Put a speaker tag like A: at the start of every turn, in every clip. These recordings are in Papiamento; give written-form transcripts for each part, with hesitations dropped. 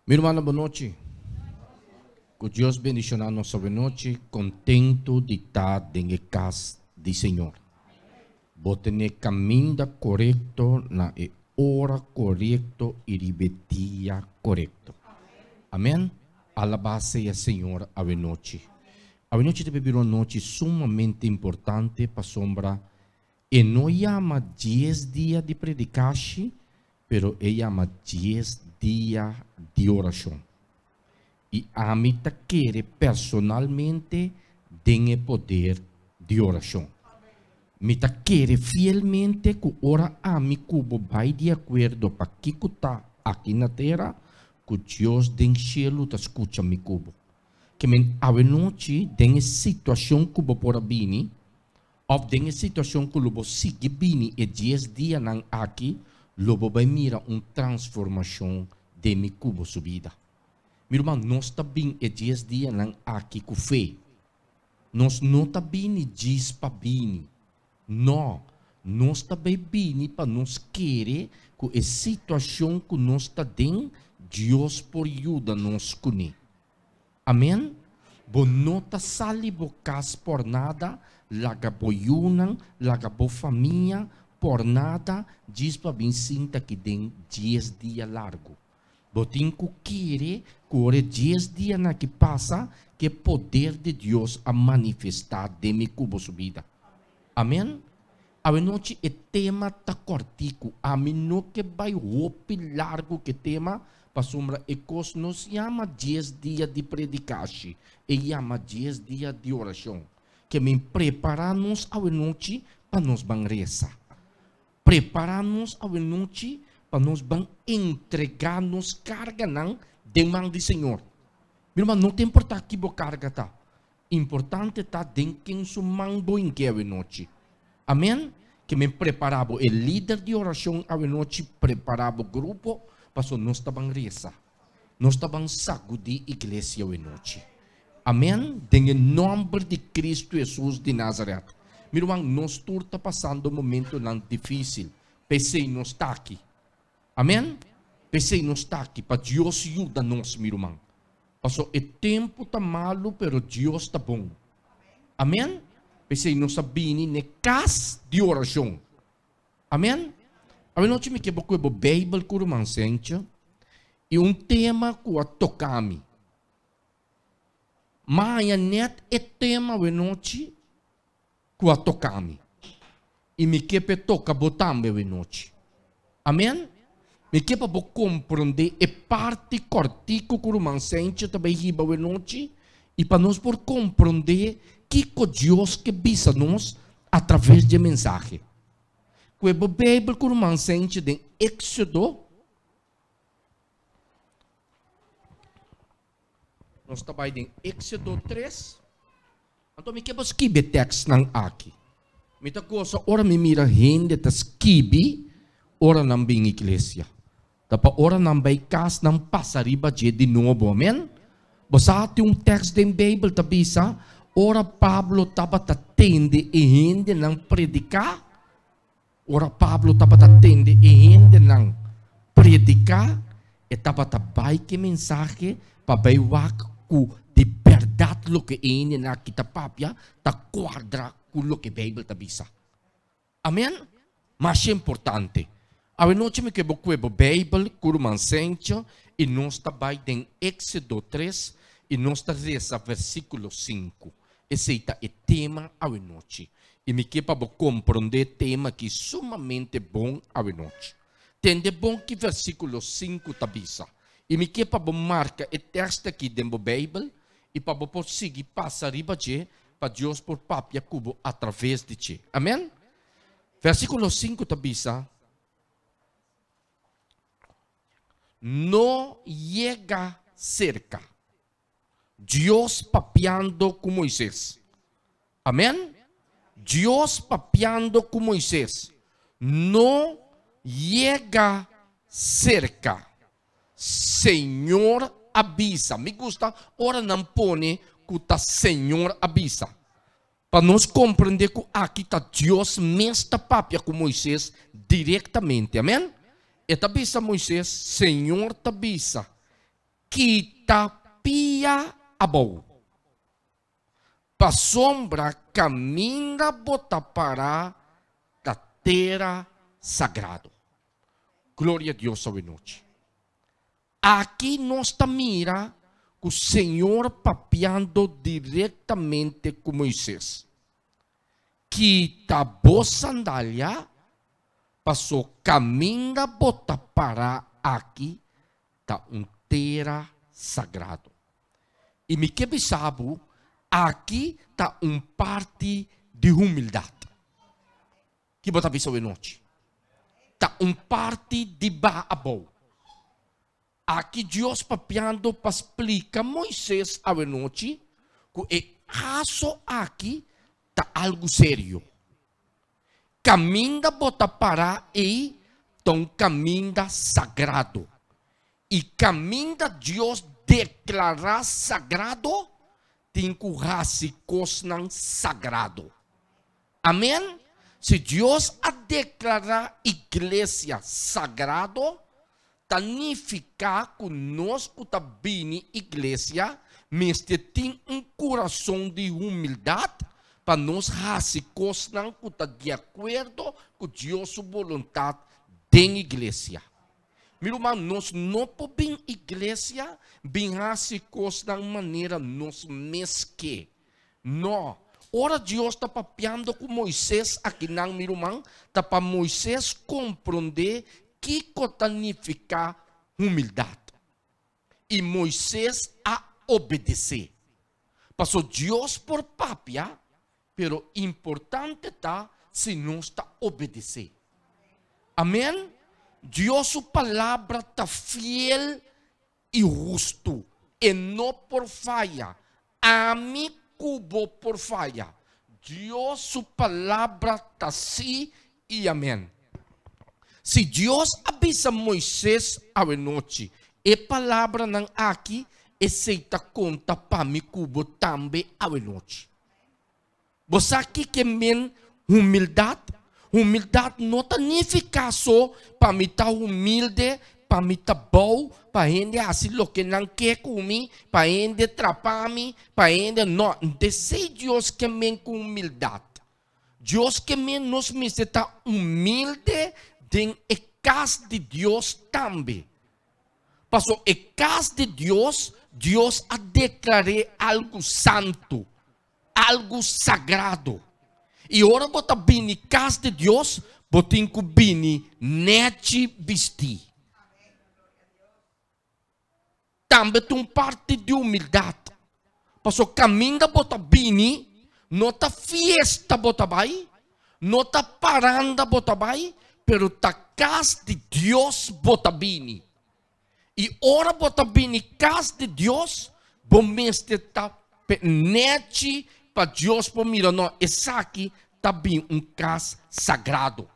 A: Mi rumannan bon nochi. Ku Dios bendishoná nos awe nochi. Kontentu di ta den e kas di Señor. Bo tene kaminda korekto na e ora korekto i riba e dia korekto. Amen. Alabá sea Señor awe nochi. Awe nochi ta bira un nochi sumamente importante pasobra e no yama dies dia di predikashi Pero e yama dies dia di orashon. I ami ta kere personalmente den e poder di orashon. Mi ta kere fielmente ku ora ami ku bo bai di akuerdo pa kiko ta aki na tera, ku Dios den shelu ta skucha mi ku bo. Ke men awenochi den e situashon ku bo por a bini, Òf den e situashon ku lo bo sigui bini e dies dianan aki, lo bo bai mira un transformashon den mi ku bo su bida. Mi ruman, nos ta bin e dies dianan aki ku fe. Nos no ta bini djis pa bini. Nò, nos ta bai bini pa nos kere ku e situashon ku nos ta den, Dios por yuda nos kuné. Amen. Bo no ta sali bo kas por nada, laga bo yunan, laga bo famia por nada djis pa bin sinta aki den dies dia largu. Bo tin ku kere ku ora e dies dianan aki pasa, ku e poder di Dios a manifestá den mi ku bo su bida. Amen. Awenochi e tema ta kòrtiku. Ami no ke bai hopi largu ku e tema, pasobra e kos no s yama dies dia di predikashi, e yama dies dia di orashon. Ke men prepará nos awenochi pa nos ban resa. Prepará nos awenochi pa nos ban entregá nos karganan den man di Señor. Mi ruman, no ta importá ki bo karga ta. Importante ta den ken su man bo inke awenochi. Amen? Ke men prepara bo e lider di oracion awenochi prepara bo grupo paso nos ta ban reza. Nos ta ban sagudi iglesia awenochi. Amen? Den e nomber di Cristo Jesus di Nazaret. Mi ruman nos tur ta pasando momentonan dificil. P'esey nos ta aki. Amen? P'esey nos ta aki, pa Dios yuda nos, mi ruman. Paso e tempu ta malu, pero Dios ta bon. Amen? P'esey nos a bini n'e kas di orashon. Amen? Awenochi mi ke bo kue bo Beibel ku ruman Sencho, i un tema ku a toka mi. M'a haña nèt e tema awenochi ku a toka mi. I mi ke p'e toka bo tambe awenochi. Amen? Mi ke pa bo komprondé e parti kòrtiku ku ruman Sencho ta bai hiba awenochi i pa nos por komprondé kiko Dios ke bisa nos atraves dje mensahe. Ku e bo Beibel ku ruman Sencho den Éksodo. Nos ta bai den Éksodo tres. Anto mi ke bo skibi e tèkstnan aki. Mi ta gosa ora mi mira hende ta skibi ora nan bin iglesia. Ta pa ora nan bai kas nan pasa riba dje di nobo. Amen? Bo sa tin un tèkst den Beibel ta bisa ora Pablo tabata tende e hendenan prediká, Ora Pablo tabata tende e hendenan prediká, e tabata bai ku e mensahe pa bai wak ku di bèrdat loke e hendenan aki ta papia ta kuadra ku loke Beibel ta bisa. Amen? Masha importante. Awenochi mi ke bo kue bo Beibel ku ruman Sencho i nos ta bai den Éksodo tres i nos ta resa versíkulo sinku. Esei ta e tema awenochi. I mi ke pa bo komprondé tema aki sumamente bon awenochi. Tende bon ki versíkulo sinku ta bisa. I mi ke pa bo marka e tèkst aki den bo Beibel i pa bo por sigui pasa riba dje pa Dios por papia ku bo atraves di dje. Amèn? Versíkulo sinku ta bisa, No yega serka. Dios papiando ku Moises. Amen? Dios papiando ku Moises. No yega serka. Señor a bisa. Mi gusta ora nan pone ku ta Señor a bisa. Pa nos komprendé ku aki ta Dios mes ta papia ku Moises direktamente. Amen? E ta bisa Moises, Señor ta bisa. Kita pia abou. Pasobra kaminda bo ta pará ta tera sagrado. Gloria Dios awe nochi. Aki nos ta mira ku Señor papiando direktamente ku Moises. Kita bo sandalia, paso kaminda bo ta pará aki ta un tera sagrado. I mi ke bisa bo, aki ta un parti di humildat. Ki bo ta bisa awe nochi? Ta un parti di baha abou. Aki Dios papiando pa splika Moises awe nochi ku e kaso aki ta algu serio. Kaminda bo ta pará ei ta un kaminda sagrado. I kaminda Dios deklará sagrado, tin ku hasi kosnan sagrado. Amen! Si Dios a deklará iglesia sagrado, ta nifiká ku nos ku ta bini iglesia mester tin un kurason di humildat pa nos hasi kosnan ku ta di akuerdo ku Dios su boluntat den iglesia. Mi ruman, nos no por bin iglesia bin hasi kosnan manera nos mes ke. No. Ora Dios ta papiando ku Moises akinan, mi ruman, ta pa Moises komprondé kiko ta nifiká humildat. I Moises a obedesé. Paso Dios por papia, pero importante ta si nos ta obedesé. Amèn? Dios su palabra ta fiel i hustu, e no por faya. Ami ku bo por faya. Dios su palabra ta sí i amèn. Si Dios a bisa Moises awenochi e palabranan aki, esei ta konta pa mi ku bo tambe awenochi. Bo sa kiko men humildat? Humildat no ta nifiká so pa mi ta humilde, pa mi ta bou, pa hende hasi loke nan ke ku mi, pa hende trapa mi, pa hende. No, n'tesei Dios ke men ku humildat. Dios ke men nos mester ta humilde den e kas di Dios tambe. Paso e kas di Dios, Dios a deklar'é algu santu. Algu sagrado. I ora bo ta bini kas di Dios, bo tin ku bini nèchi bistí. Tambe ta un parti di humildat. Pasobra kaminda bo ta bini, no ta fiesta bo ta bai, no ta paranda bo ta bai, pero ta kas di Dios bo ta bini. I ora bo ta bini kas di Dios, bo mester ta nèchi pa Dios por mira, no, esaki ta bin un kas sagrado.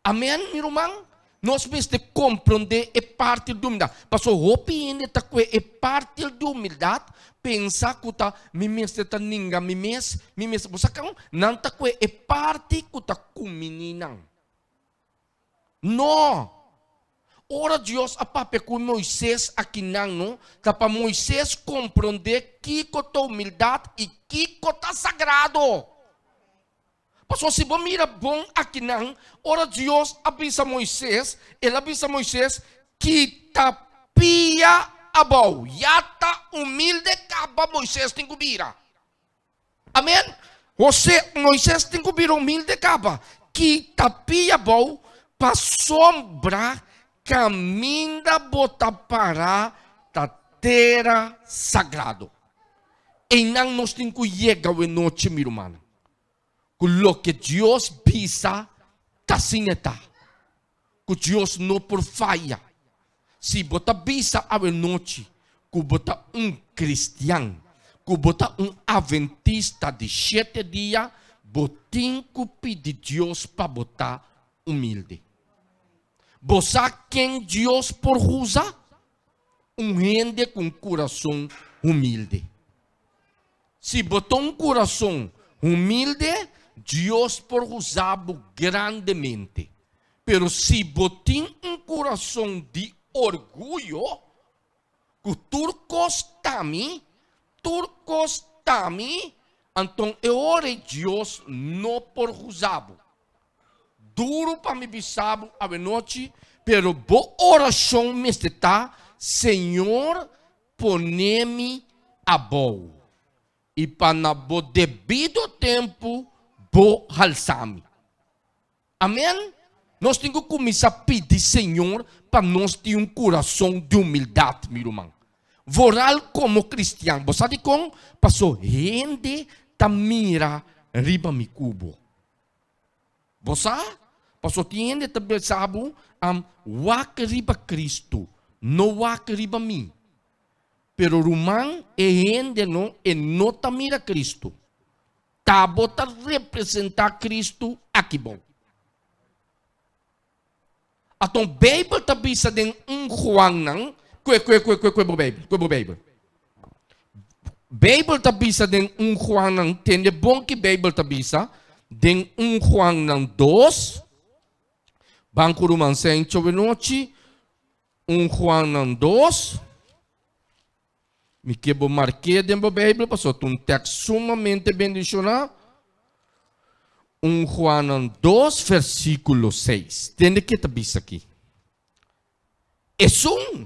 A: Amen, mi ruman? Nos mester komprondé e parti di humildat. Pasobra hopi hende ta kue e parti di humildat, pensa ku ta mi mester ta ninga mi mes, mi mester, bo sa kon? Nan ta kue e parti ku ta kuminí nan. No! Ora Dios a papia ku Moises akinan no ta pa Moises komprondé kiko ta humildat i kiko ta sagrado. Pasobra si bo mira bon akinan, ora Dios a bisa Moises, el a bisa Moises, Kita pia abou. Ya ta humilde kaba Moises tin ku bira. Amen. José, Moisés tin ku bira humilde kaba. Kita pia bou pasobra kaminda bo ta para ta tera sagrado. Einan nos tin ku yega awe nochi, mi rumannan, ku loke Dios bisa ta asina e ta. Ku Dios no por faya. Si bo ta bisa awe nochi ku bo ta un kristian, ku bo ta un aventista di shete dia, bo tin ku pidi Dios pa bo ta humilde. Bo sa ken Dios por usa? Un hende ku un kurason humilde. Si bo ta un kurason humilde, Dios por usa bo grandemente. Pero si bo tin un kurason di orguyo, t'ami, tur kos t'ami, anto e ora ei Dios no por usa bo. Duru pa mi bisa bo awenochi, pero bo orashon mester ta, Señor, pone mi abou, i pa na bo debido tempu bo halsa mi. Amen! Nos tin ku kuminsá pidi Señor pa nos tin un kurason di humildat, mi ruman. Vooral komo kristian. Bo sa dikon? Paso hende ta mira riba mi ku bo. Bo sa? Paso tin hende ta bisa bo, am wak riba Kristu, no wak riba mi. Pero ruman, e hende no, e no ta mira Kristu. Ta bo ta representá Kristu aki bon. Aton Beibel ta bisa den un Juannan, kue kue kue kue kue bo Beibel, kue bo Beibel. Beibel ta bisa den un Juannan, tende bon ki Beibel ta bisa den un Juannan dos, ban ku ruman Sencho wenochi, un Juannan dos. Mi ke bo mark'é den bo Beibel pasobra ta un tèks sumamente bendishoná. Un Juannan dos versíkulo seis. Tende ke ta bisa aki. Esun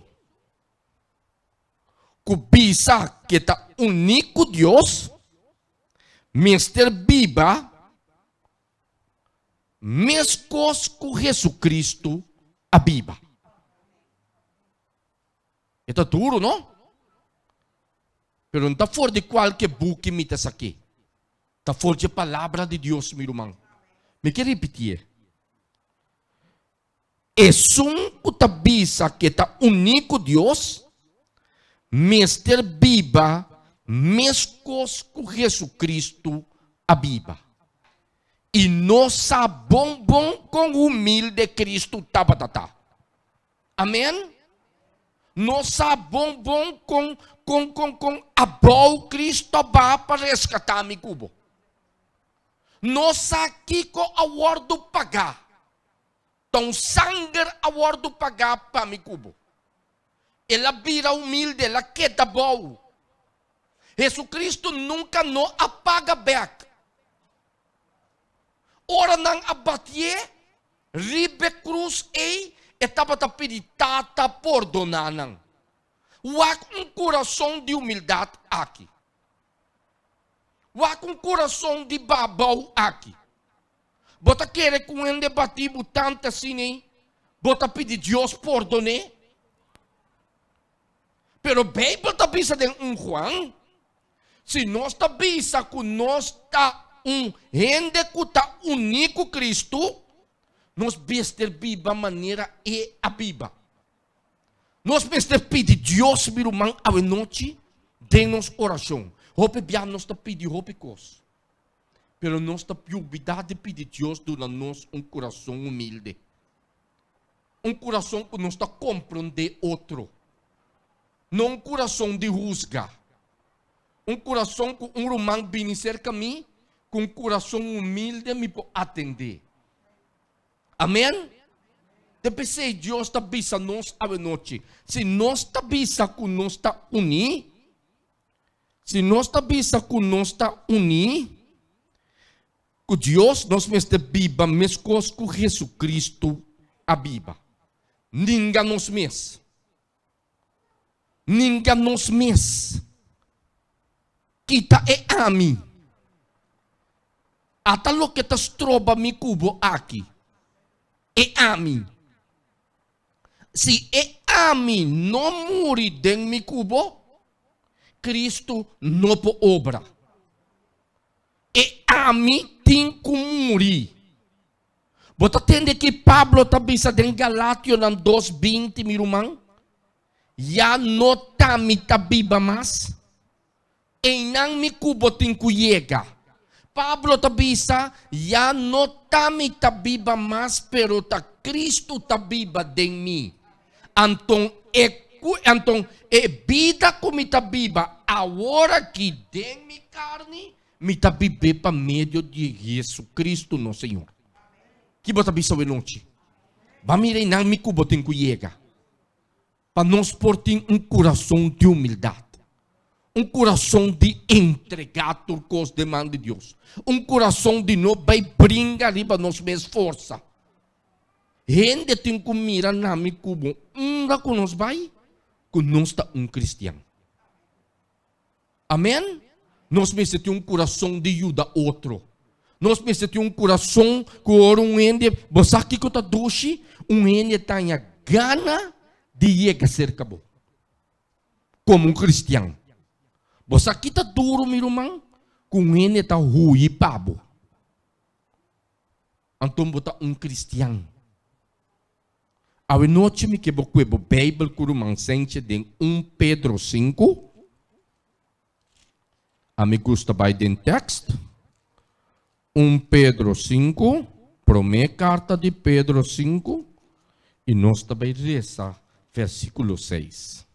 A: ku bisa ke ta uní ku Dios mester biba meskos ku Hesukristu a biba. E ta duru, no? Pero no ta for di kualke buki mi ta sak'é. Ta for dje Palabra di Dios, mi ruman. Mi ke ripitié. Esun ku ta bisa ku e ta uní ku Dios, mester biba meskos ku Hesukristu a biba. I nos sa bon bon kon humilde Kristu tabata ta. Amen. Nos sa bon bon kon kon kon kon abou Cristo a baha pa rescata mi cu bo. Nos sa kico a wordo paga. Ta un sanger a wordo paga pa mi cu bo. El a bira humilde, el a keda abou. Jesucristo nunca no a paga bek. Ora nan a batié Riba e krus ei e tabata pidi Tata pordoná nan. Wak un kurason di humildat aki. Wak un kurason di babou aki. Bo ta kere ku un hende batí bo tantu asina ei, bo ta pidi Dios pordon'é? Pero Beibel ta bisa den un Juan, Si nos ta bisa ku nos ta un hende ku ta uní ku Kristu, nos mester biba manera E a biba. Nos mester pidi Dios, mi ruman, awenochi den nos orashon. Hopi bia nos ta pidi hopi kos, pero nos ta yubidá di pidi Dios duna nos un kurason humilde, un kurason ku nos ta komprondé otro. No un kurason di husga. Un kurason ku un ruman bini serka mi ku un kurason humilde mi por atendé. Amen? Ta p'esei Dios ta bisa nos awenochi, si nos ta bisa ku nos ta uní, si nos ta bisa ku nos ta uní ku Dios, nos mester biba meskos ku Jesucristo a biba. Ninga nos mes. Ninga nos mes. Kita e ami. Ata loke ta stroba mi ku bo aki. E ami. Si e ami no muri den mi ku bo, Cristo no por obra. E ami tin ku muri. Bo ta tende ki Pablo ta bisa den Galationan dos 20, mi ruman? Ya no ta mi ta biba mas. Einan mi ku bo tin ku yega. Pablo ta bisa, Ya no ta mi ta biba mas, pero ta Cristo ta biba den mi. Anton e ku anton e bida ku mi ta biba awor aki den mi karni, Mi ta bib'é pa medio di Jesucristo nos Señor. Ki bo ta bisa awe nochi? Ba mira einan mi ku bo tin ku yega pa nos por tin un kurason di humildat. Un kurason di entregá tur kos den man di Dios. Un kurason di no bai bringa riba nos mes forsa. Hende tin ku mira na mi ku bo unda ku nos bai, ku nos ta un kristian. Amen? Nos mester tin un kurason di yuda otro. Nos mester tin un kurason ku ora un hende, bo sa kiko ta dushi? Un hende ta haña gana di yega serka bo. Komo un kristian. Bo sa ki ta duru, mi ruman? Ku un hende ta huyi pa bo. Anto bo ta un kristian. Awenochi mi ke bo kue bo Beibel ku ruman Senche den un Pedro sinku. Ami gusta bai den tekst. Un Pedro sinku, promé karta di Pedro sinku, i nos ta bai resa versíkulo seis.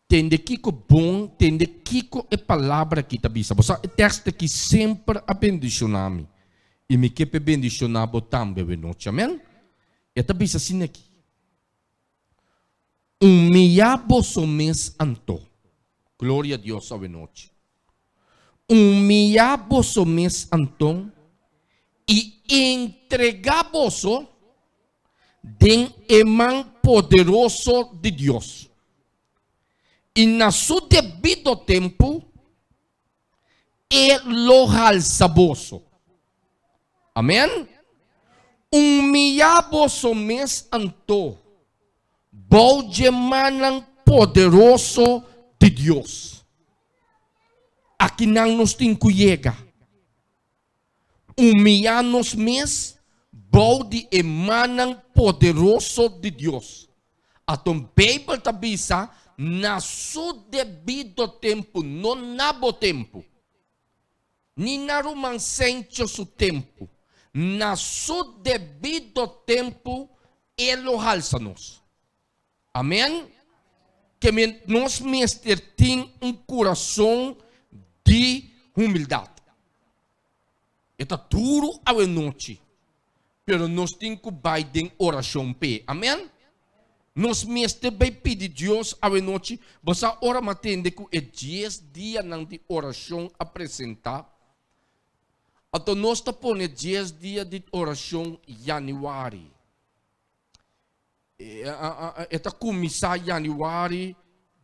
A: Tende kiko bon, tende kiko e palabra aki ta bisa. Bo sa, e tekst aki semper a bendishoná mi, i mi ke p'e bendishoná bo tambe awenochi. Amen? E ta bisa asina aki, Humiyá boso mes anto. Gloria a Dios awenochi. Humiyá boso mes anto i entregá boso den e man poderoso di Dios. I na su debido tempu e lo halsa boso. Amen. Humiyá boso mes anto bou dje mannan poderoso di Dios. Akinan nos tin ku yega. Humiyá nos mes bou di e mannan poderoso di Dios. Aton Beibel ta bisa na su debido tempu, no na bo tempu, ni na ruman Sencho su tempu, na su debido tempu e lo halsa nos. Amen. Ke men nos mester tin un kurason di humildat. E ta duru awe nochi, pero nos tin ku bai den orashon p'e. Amen. Nos mester bai pidi Dios awe nochi. Bo sa ora mi a tende ku e dies dianan di orashon a presentá, anto nos ta pone dies dia di orashon yanüari. E ta kuminsá yanüari,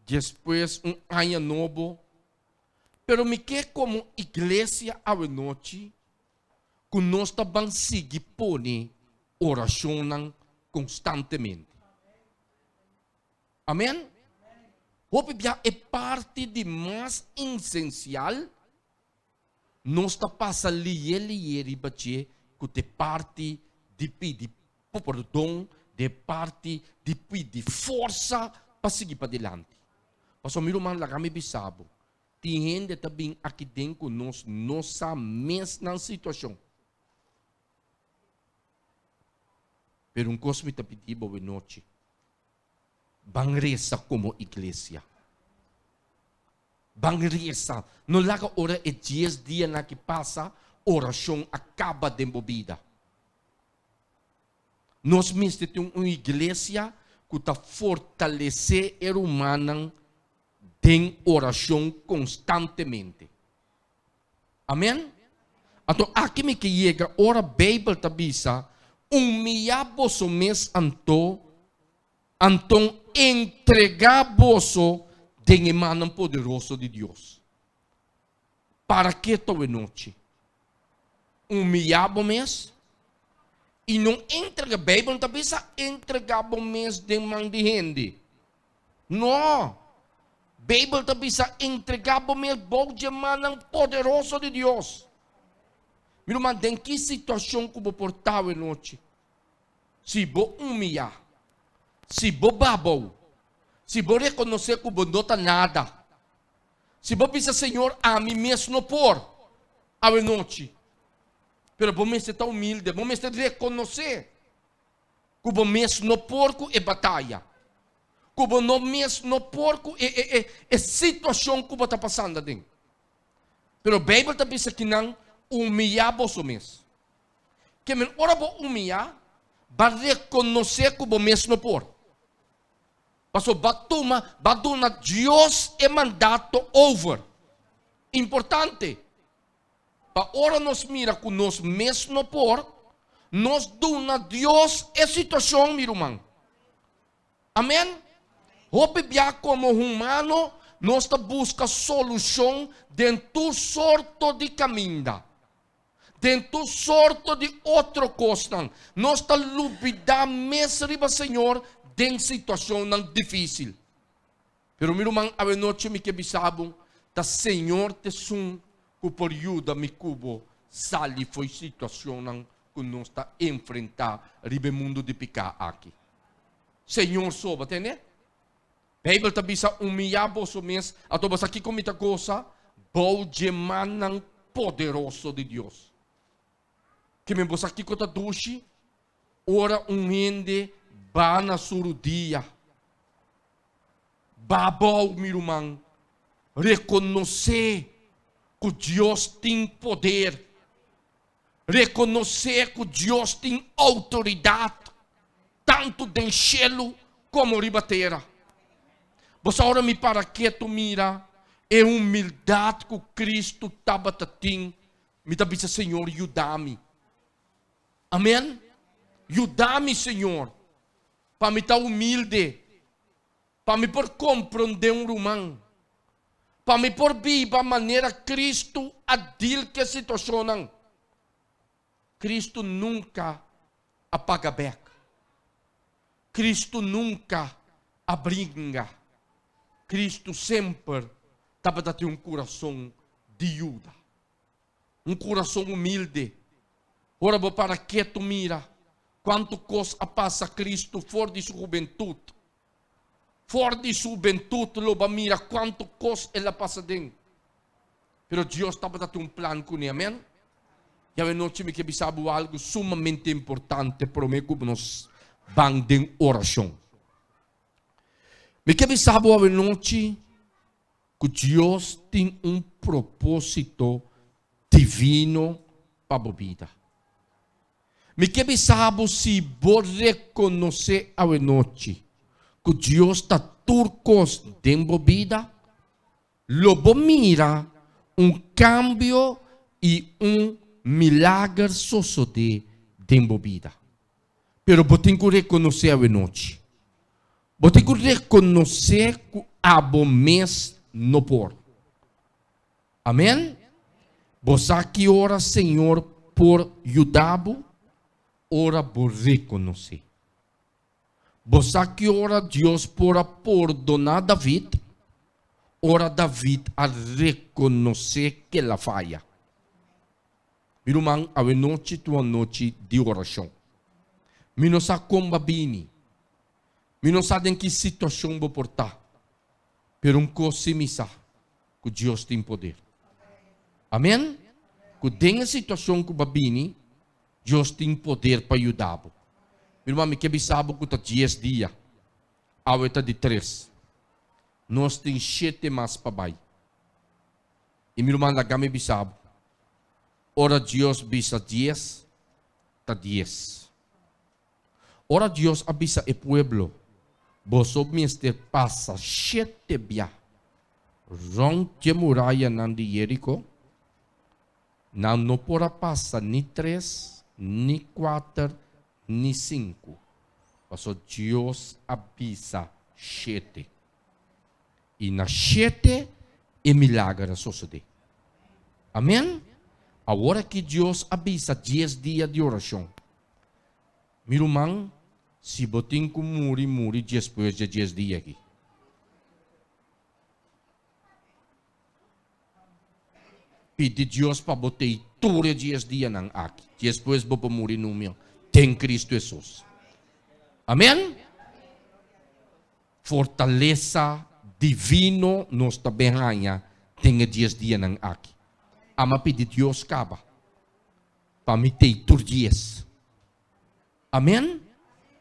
A: despues un aña nobo. Pero mi ke komo iglesia awenochi ku nos ta ban sigui pone orashonnan konstantemente. Amen. Hopi bia e parti di mas insensial Nos ta pasa liye liye riba dje ku ta e parti di pidi pordon, den e parti di pidi forsa pa sigui padilanti. Pasobra mi ruman laga mi bisa bo, tin hende ta bin aki den ku nos no sa mes nan situashon. Pero un kos mi ta pidi bo wenochi, Ban resa komo iglesia. Ban resa. No laga ora e dies dianan aki pasa, orashon a kaba den bo bida. Nos mester tin un iglesia ku ta fortalesé e rumannan den orashon konstantemente. Amen? Anto aki mi ke yega ora Beibel ta bisa, Humiyá boso mes anto, anton entregá boso den e mannan poderoso di Dios. Para ke ta wenochi? Humiyá bo mes i no entregá. Beibel no ta bisa entregá bo mes den man di hende. No! Beibel ta bisa, Entregá bo mes bou dje mannan poderoso di Dios. Mi ruman, den ki situashon ku bo por ta awenochi? Si bo humiyá, si bo babou, si bo rekonosé ku bo no ta nada, si bo bisa, Señor, ami mes no por awenochi. Pero bo mester ta humilde, bo mester rekonosé ku bo mes no por ku e bataya, ku bo no mes no por ku e e e e situashon ku bo ta pasando aden. Pero Beibel ta bisa kinan, Humiyá boso mes. Ke men ora bo humiyá, bo a rekonosé ku bo mes no por. Paso ba tuma, ba duna Dios e mandato over. Importante. Pa ora nos mira ku nos mes no por, nos duna Dios e situashon, mi ruman. Amen? Hopi bia komo humano nos ta buska solushon den tur sorto di kaminda. Den tur sorto di otro kosnan. Nos ta lubidá mes riba Señor den situashonnan difísil. Pero mi ruman, awenochi mi ke bisa bo, ta Señor ta esun ku por yuda mi ku bo sali for e situashonnan ku nos ta enfrentá riba e mundu di piká aki. Señor so, bo tende? Beibel ta bisa, Humiyá boso mes, anto bo sa kiko mi ta gosa? Bou dje mannan poderoso di Dios. Ke men bo sa kiko ta dushi? Ora un hende ba na su rudia, ba abou, mi ruman, rekonosé ku Dios tin poder, rekonosé ku Dios tin outoridat, tantu den shelu komo riba tera. Bo sa ora mi para ketu mira e humildat ku Kristu tabata tin, mi ta bisa, Señor, yuda mi. Amen. Yuda mi, Señor, pa mi ta humilde, pa mi por komprondé un ruman, pa mi por biba manera Kristu a dil ku e situashonnan. Kristu nunka a paga bèk. Kristu nunka a bringa. Kristu semper tabata tin un kurason di yuda. Un kurason humilde. Ora bo para ketu mira kuantu kos a pasa Kristu for di su hubentut. For di su hubentut lo bo a mira kuantu kos el a pasa den. Pero Dios tabata tin un plan kuné. Amen. Djawe nochi mi ke bisa bo algu sumamente importante promé ku nos ban den orashon. Mi ke bisa bo awe nochi ku Dios tin un propósito divino pa bo bida. Mi ke bisa bo si bo rekonosé awe nochi ku Dios ta tur kos den bo bida, lo bo mira un kambio i un milager sosodé den bo bida. Pero bo tin ku rekonosé awe nochi. Bo tin ku rekonosé ku abo mes no por. Amen? Bo sa ki ora Señor por yuda bo? Ora bo rekonosé. Bo sa ki ora Dios por a pordoná David? Ora David a rekonosé ke el a faya. Mi ruman, awe nochi ta un anochi di orashon. Mi no sa kon bo a bini. Mi no sa den ki situashon bo por ta. Pero un kos si mi sa, ku Dios tin poder. Amen? Ku den e situashon ku bo a bini, Dios tin poder pa yuda bo. Mi ruman, mi ke bisa bo ku ta dies dia. Awe ta di tres. Nos tin shete mas pa bai. I mi ruman laga mi bisa bo, ora Dios bisa dies, ta dies. Ora Dios a bisa e pueblo, Boso mester pasa shete bia rònt dje murayanan di Jeriko, nan no por a pasa ni tres, ni kuater, ni sinku, pasobra Dios a bisa shete. I na shete e milager a sosodé. Amen? Awor aki Dios a bisa dies dia di orashon. Mi ruman, si bo tin ku muri, muri despues dje dies dia aki. Pidi Dios pa bo tei tur e dies dianan aki. Despues bo por muri numio den Cristo Hesus. Amen? Fortalesa divino nos ta ben haña den e dies dianan aki. Ama pidi Dios kaba pa mi tei tur dies. Amen?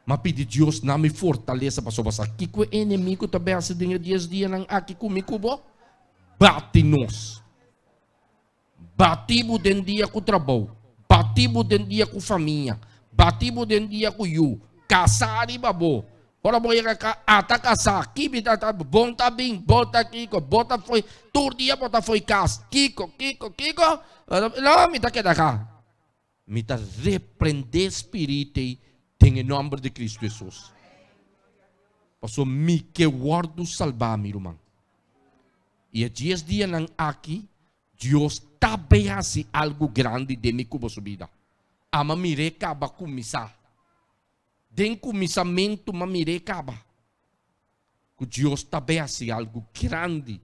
A: M'a pidi Dios na mi fortalesa pasobra sa kiko e enemigo ta ben hasi den e dies dianan aki ku mi ku bo? Bati nos. Bati bo den dia ku trabou, bati bo den dia ku famia, bati bo den dia ku yu, kasa riba bo. Ora bo yega ka ata kasá, ki mi ta ta bon ta bin, bo ta kiko, bo ta fo'i, tur dia bo ta fo'i kas, kiko, kiko, kiko, no, mi ta keda ka. Mi ta reprendé spiritu ei den e nòmber di Kristu Hesus. Pasobra mi ke wòrdu salbá, mi ruman. I e dies dianan aki, Dios ta bay hasi algu grandi den mi ku boso bida. Ama mir'é kaba kuminsá. Den kuminsamentu m'a mir'é kaba ku Dios ta bay hasi algu grandi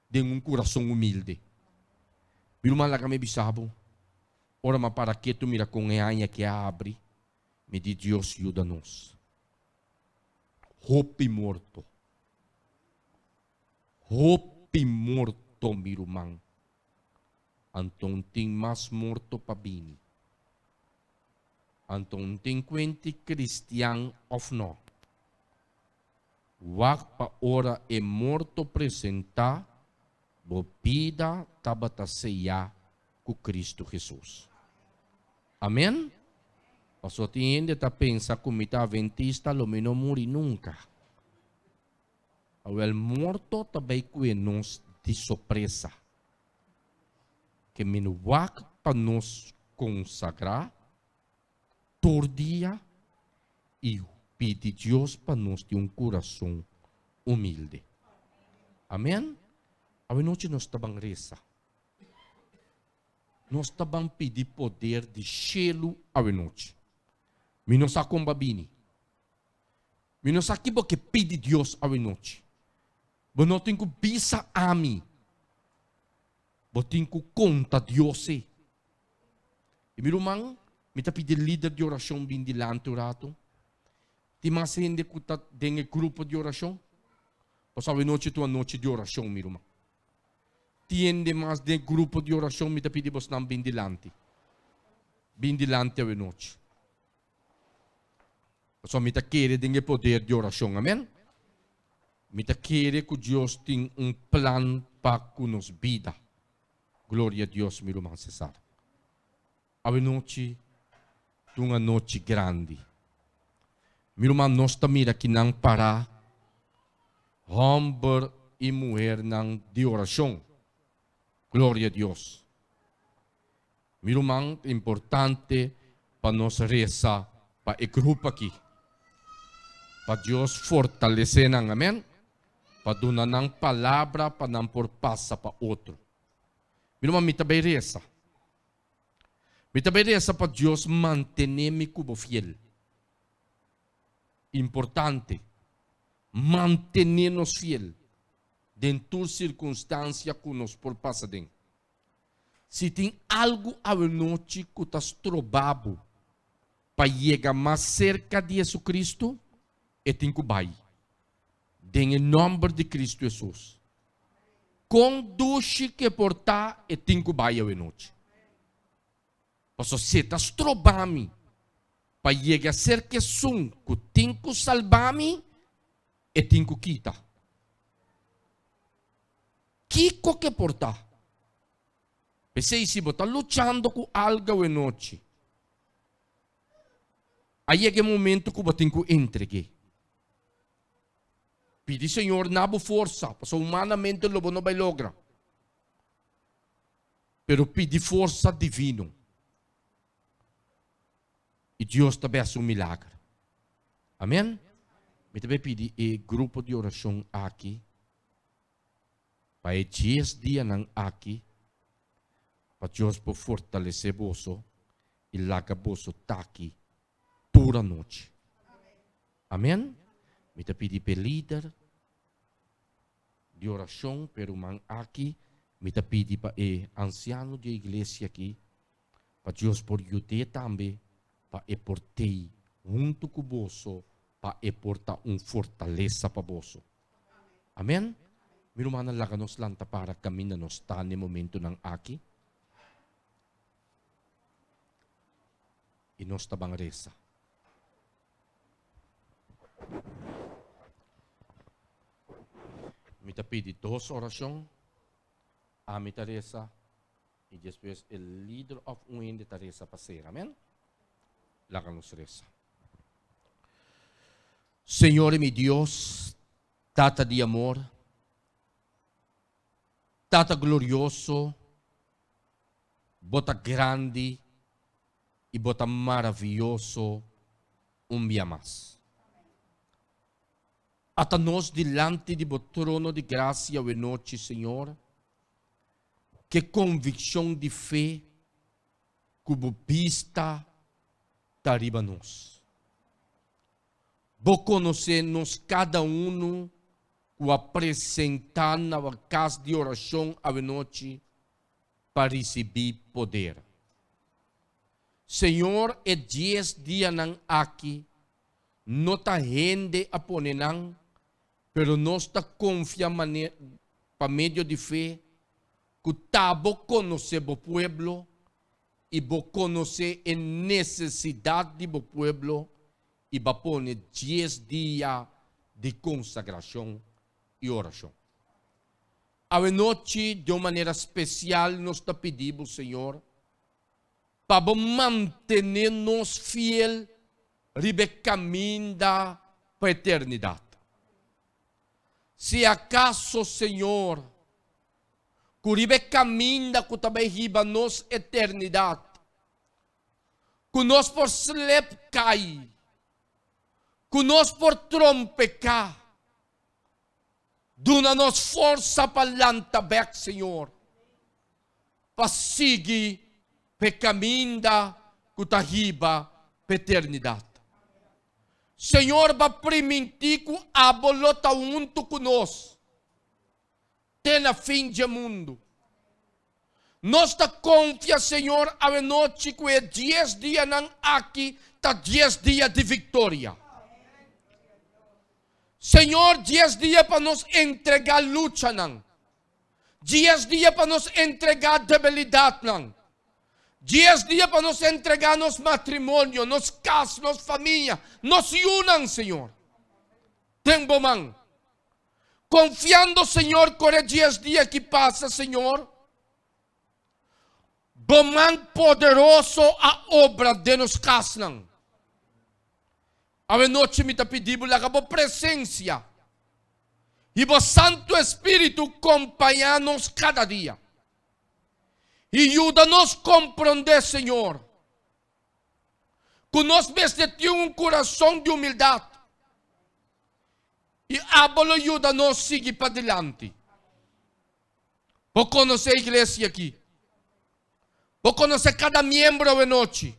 A: den un kurason humilde. Mi ruman laga mi bisa bo, ora m'a para ketu mira kon e aña ke a habri, mi di Dios yuda nos. Hopi morto. Hopi morto mi ruman. Anto tin mas morto pa bini. Anto un tin kuenti kristian òf nò. Wak pa ora e morto presentá, bo bida tabata seyá ku Kristu Hesus. Amèn? Pasobra tin hende ta pensa ku mi ta aventista lo mi no muri nunka. Awèl morto ta bai kue nos di sopresa. Ke min wak pa nos konsagrá tur dia i pidi Dios pa nos tin un kurason humilde. Amèn? Awenochi nos ta ban resa. Nos ta ban pidi poder di shelu awenochi. Mi no sa kon ba bini. Mi no sa ki bo ke pidi Dios awenochi. Bo no tin ku bisa ami. Bo tin ku konta Dios e. I mi ruman, mi ta pidi lider di orashon bin dilanti un ratu. Tin mas hende ku ta den e grupo di orashon? Pasobra awenochi ta un anochi di orashon, mi ruman. Tin hende mas den e grupo di orashon? Mi ta pidi bosnan bin dilanti. Bin dilanti awenochi. Pasobra mi ta kere den e poder di orashon. Amen. Mi ta kere ku Dios tin un plan pa ku nos bida. Gloria a Dios, mi ruman Cesar. Awe nochi ta un anochi grandi. Mi ruman, nos ta mira kinan pará, hòmber i muhernan di orashon. Gloria a Dios. Mi ruman, ta importante pa nos resa pa e grupo aki, pa Dios fortalesé nan, amen, pa duna nan palabra pa nan por pasa pa otro. Mi ruman, mi ta bai resa. Mi ta bai resa pa Dios mantené mi ku bo fiel. Importante, mantené nos fiel den tur sirkunstansia ku nos por pasa den. Si tin algu awenochi ku ta stroba bo pa yega mas serka di Jesucristo, e tin ku bai. Den e nòmber di Cristo Jesus. Kon dushi ku e por ta, e tin ku bai awenochi. Pasobra si e ta stroba mi pa yega serka esun ku tin ku salba mi, e tin ku kita. Kiko ke por ta? P'esei si bo ta luchando ku algu awenochi, a yega e momento ku bo tin ku entreg'é. Pidi Señor na bo forsa, pasobra humanamente lo bo no bai logra. Pero pidi forsa divino i Dios ta bai hasi un milager. Amen. Mi ta bai pidi e grupo di orashon aki. Pa e dies dianan aki, pa Dios por fortalesé boso i laga boso taki tur anochi. Amen. Mi ta pidi p'e lider di orashon, p'e ruman aki, mi ta pidi pa e ansiano di e iglesia aki, pa Dios por yud'é tambe pa e por tei huntu ku boso, pa e por ta un fortalesa pa boso. Amen. Mi rumannan laga nos lanta para kaminda nos ta n'e momentunan aki. I nos ta ban resa. Mi ta pidi dos orashon. Ami ta resa i despues e lider òf un hende ta resa pa sera. Amen. Laga nos resa. Señor i mi Dios, Tata di amor, Tata glorioso, Bo ta grandi i Bo ta maravioso un bia mas. Ata nos dilanti di Bo trono di grasia awenochi, Señor, ke konvikshon di fe ku Bo bista ta riba nos. Bo konosé nos kada unu ku a presentá na Bo kas di orashon awenochi pa risibí poder. Señor, e dies dianan aki no ta hende a pone nan, pero nos ta konfia pa medio di fe ku ta Bo konosé Bo pueblo i Bo konosé e nesesidat di Bo pueblo i Bo a pone dies dia di konsagrashon i orashon. Awenochi di un manera spesial nos ta pidi Bo, Señor, pa Bo mantené nos fiel riba e kaminda pa eternidat. Si akaso, Señor, ku riba e kaminda ku ta bai hiba nos eternidat, ku nos por slep kai, ku nos por trompeká, Duna nos forsa pa lanta bek, Señor, pa sigui p'e kaminda ku ta hiba p'eternidat. Señor, bo a primintí ku abo lo ta huntu ku nos te na fin dje mundu. Nos ta konfia, Señor, awenochi ku e dies dianan aki ta dies dia di viktoria. Señor, dies dia pa nos entregá luchanan. Dies dia pa nos entregá debilidatnan. Dies dia pa nos entregá nos matrimonio, nos kas, nos famia, nos yunan, Señor, den Bo man. Konfiando, Señor, kore dies dia ki pasa, Señor, Bo man poderoso a obra den nos kasnan. Awe nochi mi ta pidi Bo laga Bo presensia i Bo Santu Espiritu kompañá nos kada dia. I yuda nos komprondé, Señor, ku nos mester tin un kurason di humildat i Abo lo yuda nos sigui padilanti. Bo konosé e iglesia aki. Bo konosé kada miembro awenochi.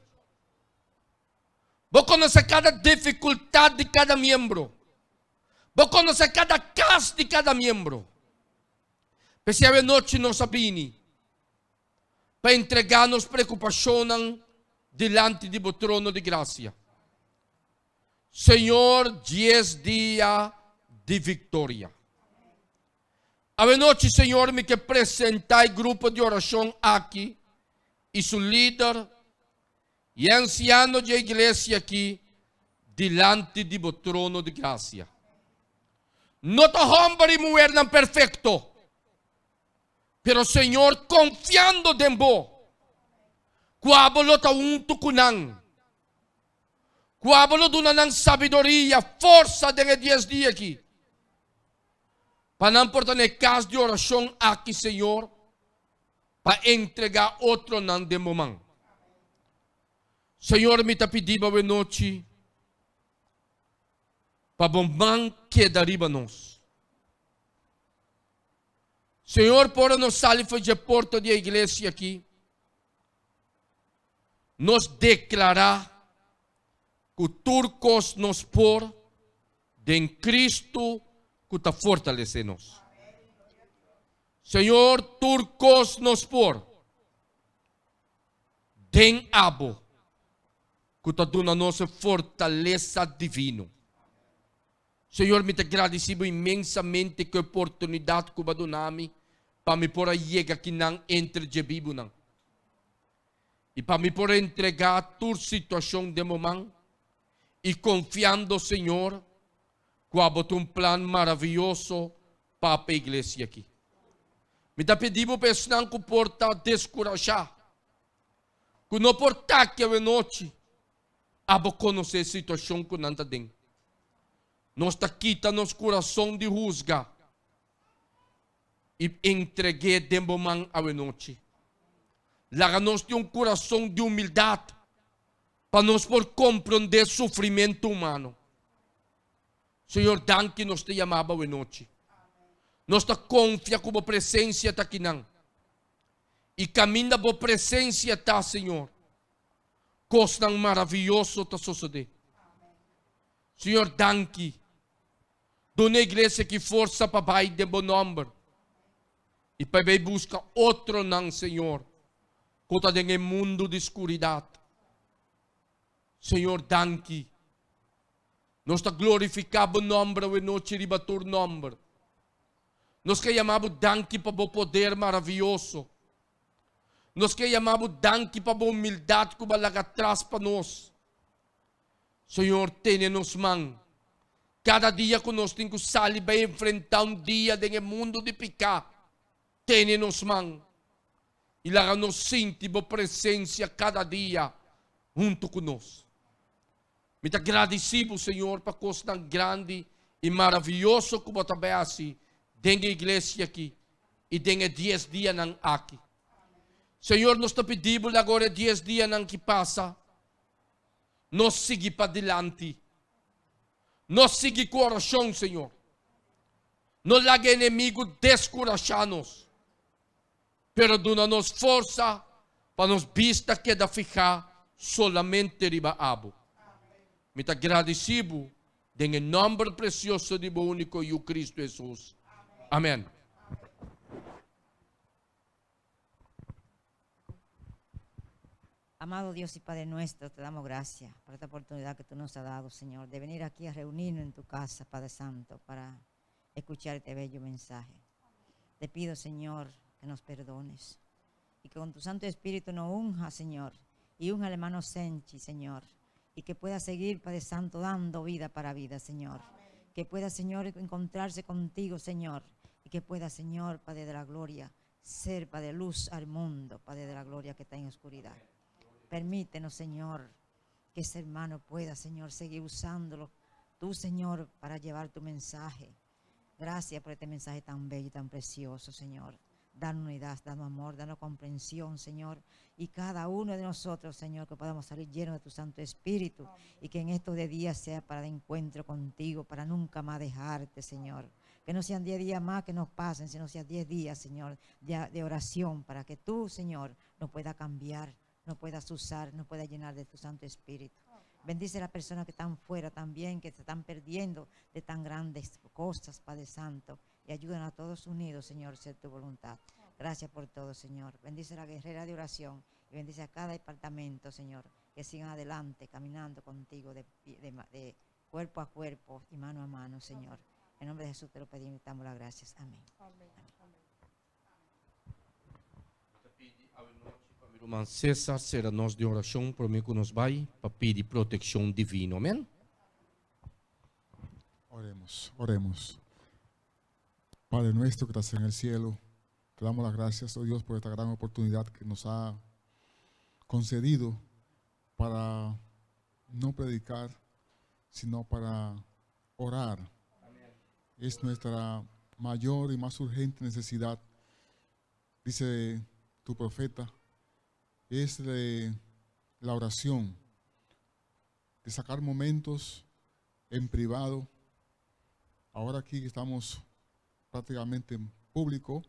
A: Bo konosé kada difikultat di kada miembro. Bo konosé kada kas di kada miembro. P'esei awenochi nos a bini pa entregá nos preokupashonnan dilanti di bo trono di grasia. Señor, dies dia di viktoria. Awenochi, Señor, mi ke presentá e grupo di orashon aki i su lider i e ansiano di e iglesia aki dilanti di bo trono di grasia. No ta hòmber i muhernan perfekto, pero Señor, konfiando den bo, ku abo lo ta huntu ku nan, ku abo lo duna nan sabiduria, forsa den e dies dia aki, pa nan por ta na e kas di orashon aki, Señor, pa entregá otronan den bo man. Señor, mi ta pidi bo awenochi pa bo man keda riba nos. Señor, por ora nos sali for dje porta di e iglesia aki, nos deklará ku tur kos nos por den Kristu ku ta fortalesé nos. Señor, tur kos nos por den Abo ku ta duna nos e fortalesa divino. Señor, mi ta gradisí Bo inmensamente ku e oportunidat ku Bo a duna mi pa mi por a yega akinan entre dje bibunan i pa mi por a entregá tur situashon den Bo man i konfiando, Señor, ku Abo ta un plan maravioso pa pa e iglesia aki. Mi ta pidi Bo pa esnan ku por ta deskurashá, ku no por ta aki awenochi, Abo konosé e situashon ku nan ta den. Nos ta kita nos kurason di husga i entreg'é den bo man awenochi. Laga nos tin un kurason di humildat pa nos por komprondé sufrimentu humano. Señor, danki nos ta yama bo awenochi. Nos ta konfia ku bo presensia ta akinan. I kaminda bo presensia ta, Señor, kosnan maravioso ta sosodé. Señor, danki. Duna e iglesia aki forsa pa bai den bo nòmber i pa e bai buska otronan, Señor, ku ta den e mundu di skuridat. Señor, danki. Nos ta glorifiká bo nòmber awe nochi riba tur nòmber. Nos ke yama bo danki pa bo poder maravioso. Nos ke yama bo danki pa bo humildat ku bo a laga tras pa nos. Señor tene nos man. Kada dia ku nos tin ku sali bai enfrentá un dia den e mundu di piká, tene nos man i laga nos sinti bo presensia kada dia huntu ku nos. Mi ta gradisí bo, Señor, pa kosnan grandi i maravioso ku bo ta bai hasi den e iglesia aki i den e dies dianan aki. Señor, nos ta pidi bo laga ora e dies dianan ki pasa, Nos sigui padilanti. Nos sigui ku orashon, Señor. No laga enemigu deskurashá nos, pero duna nos forsa pa nos bista keda fihá solamente riba Abo. Mi ta gradisí Bo den e nòmber presioso di Bo úniko Yu Kristu Hesus. Amèn.
B: Amado Dios y Padre nuestro, te damos gracias por esta oportunidad que tú nos has dado, Señor, de venir aquí a reunirnos en tu casa, Padre Santo, para escuchar este bello mensaje. Te pido, Señor, que nos perdones y que con tu Santo Espíritu nos unja, Señor, y unja al hermano Senchi, Señor, y que pueda seguir, Padre Santo, dando vida para vida, Señor. Que pueda, Señor, encontrarse contigo, Señor, y que pueda, Señor, Padre de la Gloria, ser, Padre, luz al mundo, Padre de la Gloria, que está en oscuridad. Permítenos, Señor, que ese hermano pueda, Señor, seguir usándolo, tú, Señor, para llevar tu mensaje. Gracias por este mensaje tan bello y tan precioso, Señor. Danos unidad, danos amor, danos comprensión, Señor. Y cada uno de nosotros, Señor, que podamos salir llenos de tu Santo Espíritu. Y que en estos de días sea para el encuentro contigo, para nunca más dejarte, Señor. Que no sean 10 días más que nos pasen, sino sean 10 días, Señor, de oración, para que tú, Señor, nos puedas cambiar, nos puedas usar, nos puedas llenar de tu Santo Espíritu. Bendice a las personas que están fuera también, que se están perdiendo de tan grandes cosas, Padre Santo. Y ayúdanos a todos unidos, Señor, a hacer tu voluntad. Gracias por todo, Señor. Bendice a la guerrera de oración y bendice a cada departamento, Señor, que sigan adelante caminando contigo de, de, cuerpo a cuerpo y mano a mano, Señor. En nombre de Jesús te lo pedimos y damos las gracias. Amén. Amén.
A: Ruman César sera nos den orashon promé ku nos bai pa pidi protekshon divino. Amèn.
C: Oremos, oremos. Padre nuestro que estás en el cielo, te damos las gracias, oh Dios, por esta gran oportunidad que nos ha concedido para no predicar, sino para orar. Es nuestra mayor y más urgente necesidad, dice tu profeta, es de la oración, de sacar momentos en privado. Ahora aquí estamos prácticamente en público,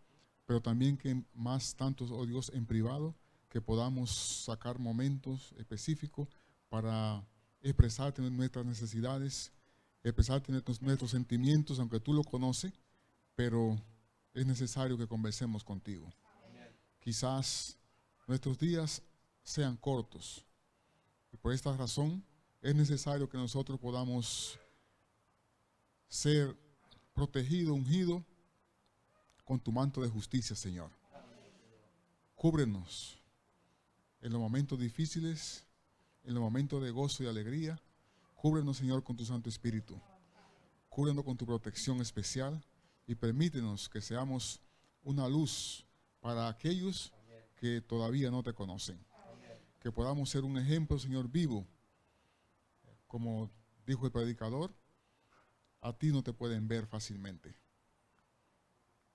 C: pero también que más tantos, oh Dios, en privado, que podamos sacar momentos específicos para expresarte nuestras necesidades, expresarte nuestros, nuestros sentimientos, aunque tú lo conoces, pero es necesario que conversemos contigo. Quizás nuestros días sean cortos y por esta razón es necesario que nosotros podamos ser protegido, ungido con tu manto de justicia, Señor. Cúbrenos en los momentos difíciles, en los momentos de gozo y alegría. Cúbrenos, Señor, con tu Santo Espíritu. Cúbrenos con tu protección especial y permítenos que seamos una luz para aquellos que todavía no te conocen. Que podamos ser un ejemplo, Señor, vivo. Como dijo el predicador, A ti no te pueden ver fácilmente,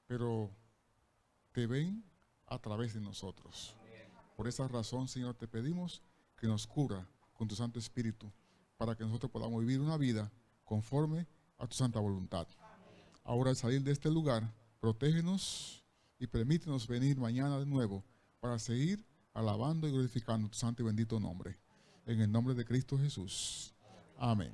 C: pero te ven a través de nosotros. Por esa razón, Señor, te pedimos que nos cubra con tu Santo Espíritu para que nosotros podamos vivir una vida conforme a tu santa voluntad. Ahora, al salir de este lugar, protégenos y permítenos venir mañana de nuevo para seguir alabando y glorificando tu santo y bendito nombre. En el nombre de Cristo Jesús. Amén.